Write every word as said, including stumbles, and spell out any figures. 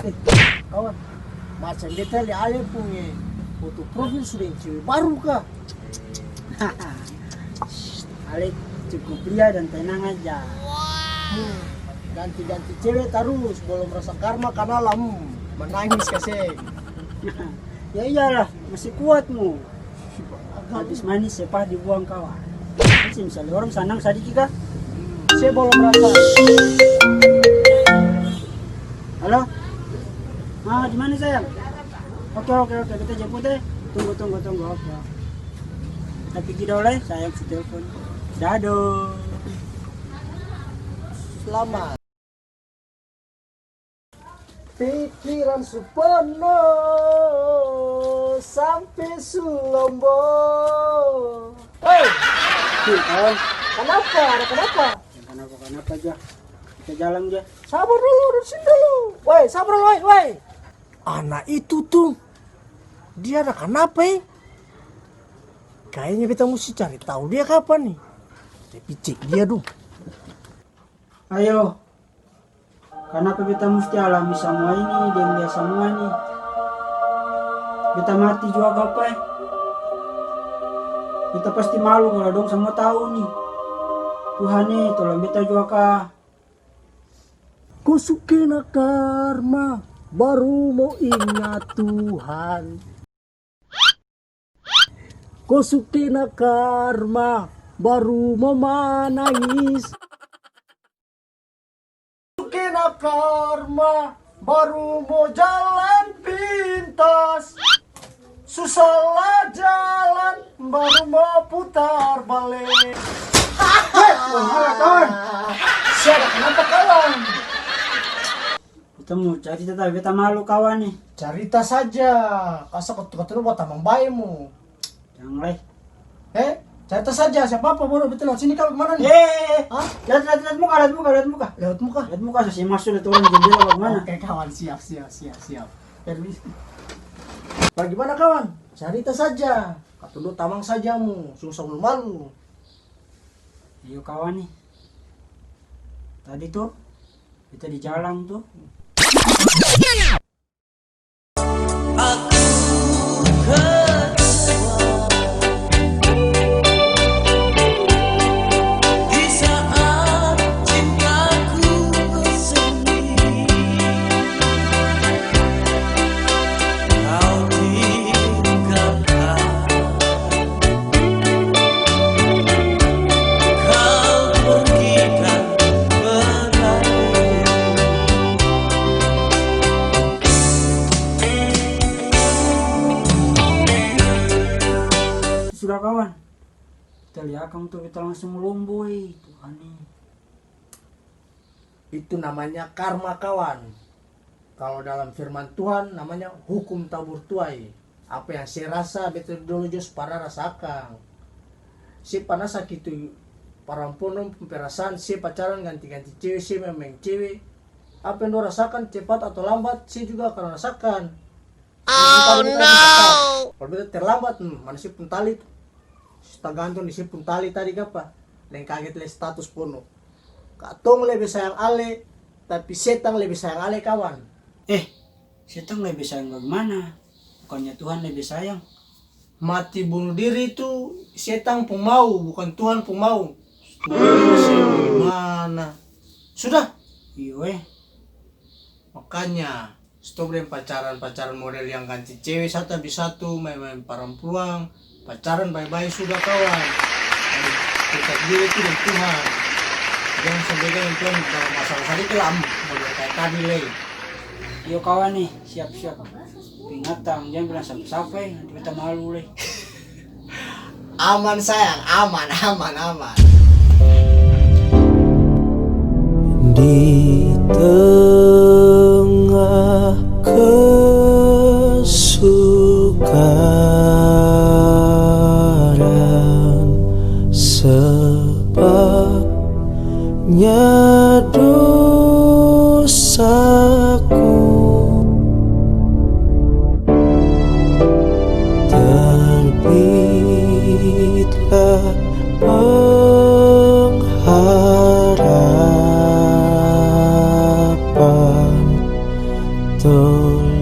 Eh, kawan, macam beta lia ale pung foto profil sudah yang cewek baru ka? Ale cukup lia dan tenang aja. Hmm, ganti-ganti cewek tarus, belum rasa karma kanal, hmm, manangis ka seng? Ya iyalah, masih kuat mo. Habis manis sepah dibuang kawan. Seng bisa lia orang sanang sadiki ka? Se balom rasa. Halo? Ah, di mana sayang? Oke, oke, oke, beta jemput e. Tunggu, tunggu, tunggu, oke. Beta pigi dolo e, sayang su telpon. Dado. Selamat. Pikiran su penuh sampe su lombo. Hei! Hei, kawan. Kanapa? Ada kanapa? Seng kanapa-kanapa ja. Kita jalan ja. Sabar dulu, duduk sini dulu. Woi, sabar dulu, woi, woi. Ana itu tu, dia ada kanapa e? Kayanya beta musti cari tau dia kapa ni. Tapi cek dia dong. Ayo, kanapa beta musti alami samua ini deng dia samua ni? Beta mati jua kapa e? Beta pasti malu kalo dong samua tau ni. Tuhan e, tolong beta jua ka. Ko su kena karma, baru mo inga Tuhan. Ko su kena karma, baru mo manangis. Su kena karma, baru mo jalan pintas. Su sala jalan, baru mo putar bale. Hei, wah, kawan. Siapa, kenapa, kawan? Beta mo carita, tapi beta malu, kawan, ni. Carita saja. Asa katu-, katong dua tamang bae mo. Jang lai. Eh, carita saja. Siapa apa, bodoh? Beta lewat sini ka, bagimana ni? Eh, eh, eh. Hah? Lihat, lihat, lihat muka, lihat muka, lihat muka. Lewat muka? Lihat muka, sasi maso lihat orang jendela, bagimana? Oke, kawan. Siap, siap, siap, siap. Permisi. Bagimana, kawan? Carita saja. Katong dua tamang saja mo. Seng usah malu-malu. Iyo, kawan, ni. Tadi to, Beta di jalang tu. Sudah, kawan. Beta lia akang tu, beta langsung lombo e, Tuhan e. Itu namanya karma, kawan. Kalo dalam firman Tuhan, namanya hukum tabur tuai. Apa yang se rasa, beta dolo jua su parna rasa akang. Se parna sakitu parampuang dong pung perasaan, se pacaran ganti-ganti cewe, se maeng-maeng cewe. Apa yang dong rasakan, cepat atau lambat, se juga akan rasakan. Oh, no! Kalo beta terlambat, hmm, mana se pung tali tu? Su tagantung di se pung tali tadi kapa? Deng kaget lai status pono. Katong lebe sayang ale, tapi setang lebe sayang ale, kawan. Eh, setang lebe sayang bagimana? Bukannya Tuhan lebe sayang? Mati bunuh diri itu setang pung mau, bukan Tuhan pung mau. Tuhan lebe sayang bagimana? Sudah. Iyo, eh. Makanya, stop deng pacaran-pacaran model yang ganti cewe satu abis satu, maeng-maeng parampuang, pacaran bae-bae sudah, kawan. Tetap diri tu deng Tuhan. Jang sampe deng Tuhan dalam masalah sadiki lah, am, model kaya tadi lai. Iyo, kawan ni, siap-siap. Pingatan, jang bilang sapa-sapa e, nanti beta malu lai. Aman, sayang, aman, aman, aman. Di tengah kesukaran, sebabnya dosaku. Terbitlah pengharapan tolong